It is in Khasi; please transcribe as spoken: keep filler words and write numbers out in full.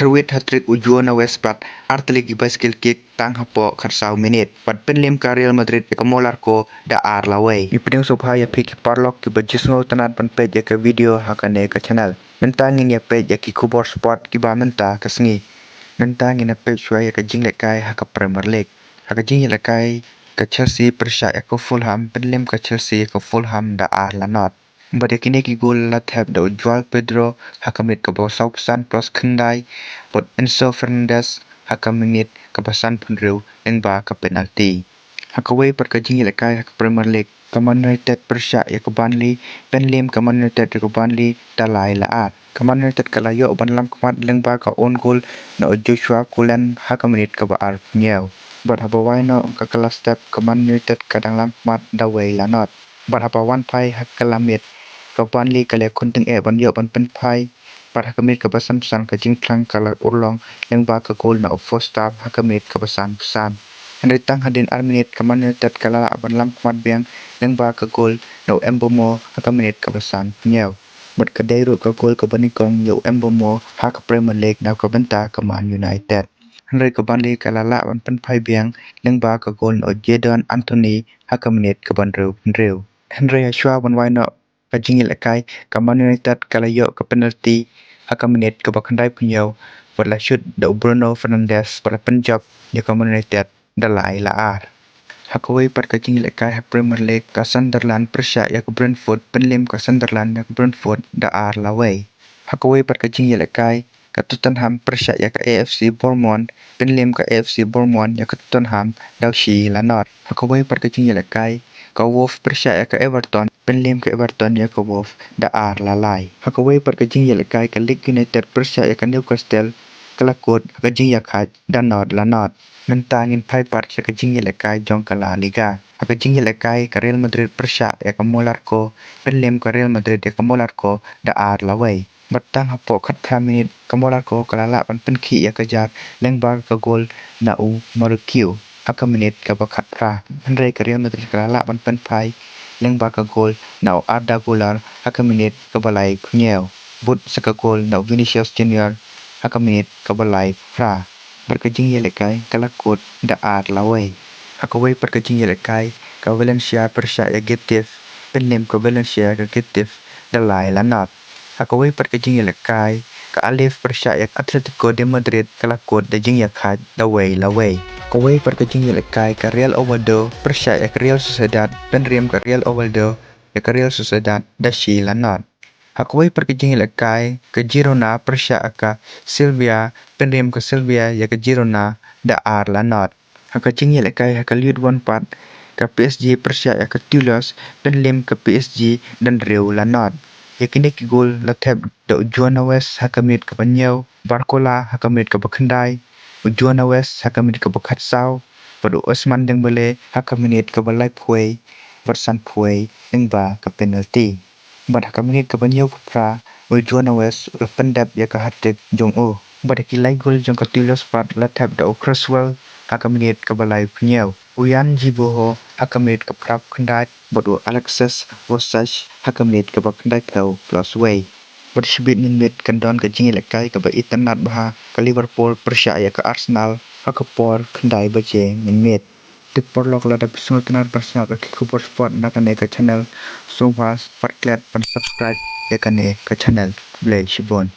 Ruit hat-trick u Joao Neves bad artylli ki bicycle kick tang hapoh khatsaw minit. Bad pynliem ka Real Madrid ïa ka Monaco da ar la wei. Ngi pdiang sngewbha ïa phi ki paralok kiba ju sngewtynnat ban peit ïa ka video ha kane ka channel. Mynta ngin ïa peit ïa ki khubor sport kiba mynta ka sngi. Mynta ngin ïa peit shuwa ïa ka jinglehkai ha ka Premier League. Ha ka jinglehkai, ka Chelsea pyrshah ïa ka Fulham, pynliem ka Chelsea ïa ka Fulham da ar la nod. Bad ïa kine ki gol la thep da u Joao Pedro ha ka minit kaba sawphew san plus khyndai, bad Enzo Fernandez ha ka minit kaba sanphew hynriew lyngba ka penalty. Ha kawei pat ka jingïalehkai ha ka Premier League, ka Man United pyrshah ïa ka Burnley, pynliem ka Man United ïa ka Burnley da lai la ar. Ka Man United ka la ïoh ban lam khmat lyngba ka own goal na u Joshua Cullen ha ka minit kaba arphew hynñiew. Bad haba wai noh ka kylla step, ka Man United ka dang lam khmat da wei la nod. Bad haba wan phai ha ka kylla miet, ka Burnley ka la khun tyngeh ban ïoh ban pynphai. Bad ha ka minit kaba sanphew san ka jingthrang ka la urlong lyngba ka gol na u Forster ha ka minit kaba sanphew san. Hynrei tang hadien ar minit ka Man United ka la lah ban lam khmat biang lyngba ka gol na u Mbeumo ha ka minit kaba sanphew hynñiew. Bad ka dei ruh ka gol kaba nyngkong ïa u Mbeumo ha ka Premier League na ka bynta ka Man United. Hynrei ka Burnley ka la lah ban pynphai biang lyngba ka gol na u Jadon Anthony ha ka minit kaba hynriew hynriew. Hynrei hashwa ban wai noh ka jingïalehkai, ka Man United ka la ïoh ka penalty ha ka minit kaba khyndaiphew hynñiew, bad la shoot da u Bruno Fernandes bad la pynjop ïa ka Man United da lai la ar. Ha kawei pat ka jingïalehkai ha Premier League, ka Sunderland pyrshah ïa ka Brentford, pynliem ka Sunderland ïa ka Brentford da ar la wei. Ha kawei pat ka jingïalehkai, ka Tottenham pyrshah ïa ka A F C Bournemouth, pynliem ka A F C Bournemouth ïa ka Tottenham da u shi la nod. Ha kawei pat ka jingïalehkai, ka Wolves pyrshah ïa ka Everton, pynliem ka Everton ïa ka Wolves da ar la lai. Ha kawei pat ka jingïalehkai, ka Leeds United pyrshah ïa ka Newcastle, ka la kut ha ka jingïakhaid da nod la nod. Mynta ngin phai pat sha ka jingïalehkai jong ka La Liga. Ha ka jingïalehkai, ka Real Madrid pyrshah ïa ka Monaco, pynliem ka Real Madrid ïa ka Monaco da ar la wei. Bad tang hapoh khatphra minit, ka Monaco ka la lah ban pynkhih ïa ka jar lyngba ka gol na u Marquinhos ha ka minit kaba khatphra. Hynrei ka Real Madrid ka la lah ban pynphai lyngba ka gol na u Arda Güler ha ka minit kaba laiphew hynñiew, bud sa ka gol na u Vinicius Junior ha ka minit kaba laiphew phra. Bad ka jingïalehkai ka la kut da ar la wei. Ha kawei pat ka jingïalehkai, ka Valencia pyrshah ïa ka Getafe, pynliem ka Valencia ïa ka Getafe da lai la nod. Ha kawei pat ka jingïalehkai, ka Alavés pyrshah ïa ka Atletico de Madrid, ka la kut da jingïakhaid da wei la wei. Kawei pat ka jingïalehkai, ka Real Oviedo pyrshah ïa ka Real Sociedad, pynliem ka Real Oviedo ïa ka Real Sociedad da shi la nod. Ha kawei pat ka jingïalehkai, ka Girona pyrshah ïa ka Sevilla, pynliem ka Sevilla ïa ka Girona da ar la nod. Ha ka jingïalehkai ha ka Ligue One pat, ka P S G pyrshah ïa ka Toulouse, pynliem ka P S G da hynriew la nod. Ïa kine ki gol la thep da u Joao Neves ha ka minit kaba hynñiew, Barcola ha ka minit kaba khyndai, u Joao Neves ha ka minit kaba khatsaw, bad u Ousmane Dembélé ha ka minit kaba laiphew wei bad sanphew wei lyngba ka penalty. Bad ha ka minit kaba hynñiewphew phra, u Joao Neves u la pyndep ïa ka hat-trick jong u. Bad ïa ki lai gol jong ka Toulouse pat la thep da u Cresswell ha ka minit kaba laiphew hynñiew, u Yan Djiboho ha ka minit kaba phraphew khyndai, bad u Alexis Vossaerts ha ka minit kaba khyndaiphew plus wei. Bad shibit mynmiet kan don ka jingïalehkai kaba itynnad bha, ka Liverpool pyrshah ïa ka Arsenal ha ka por khyndai baje mynmiet. Te paralok, lada phi sngewtynnat ban sngap ïa ki khubor sport na kane ka channel, sngewbha pat klet ban subscribe ïa kane ka channel. Khublei shibun.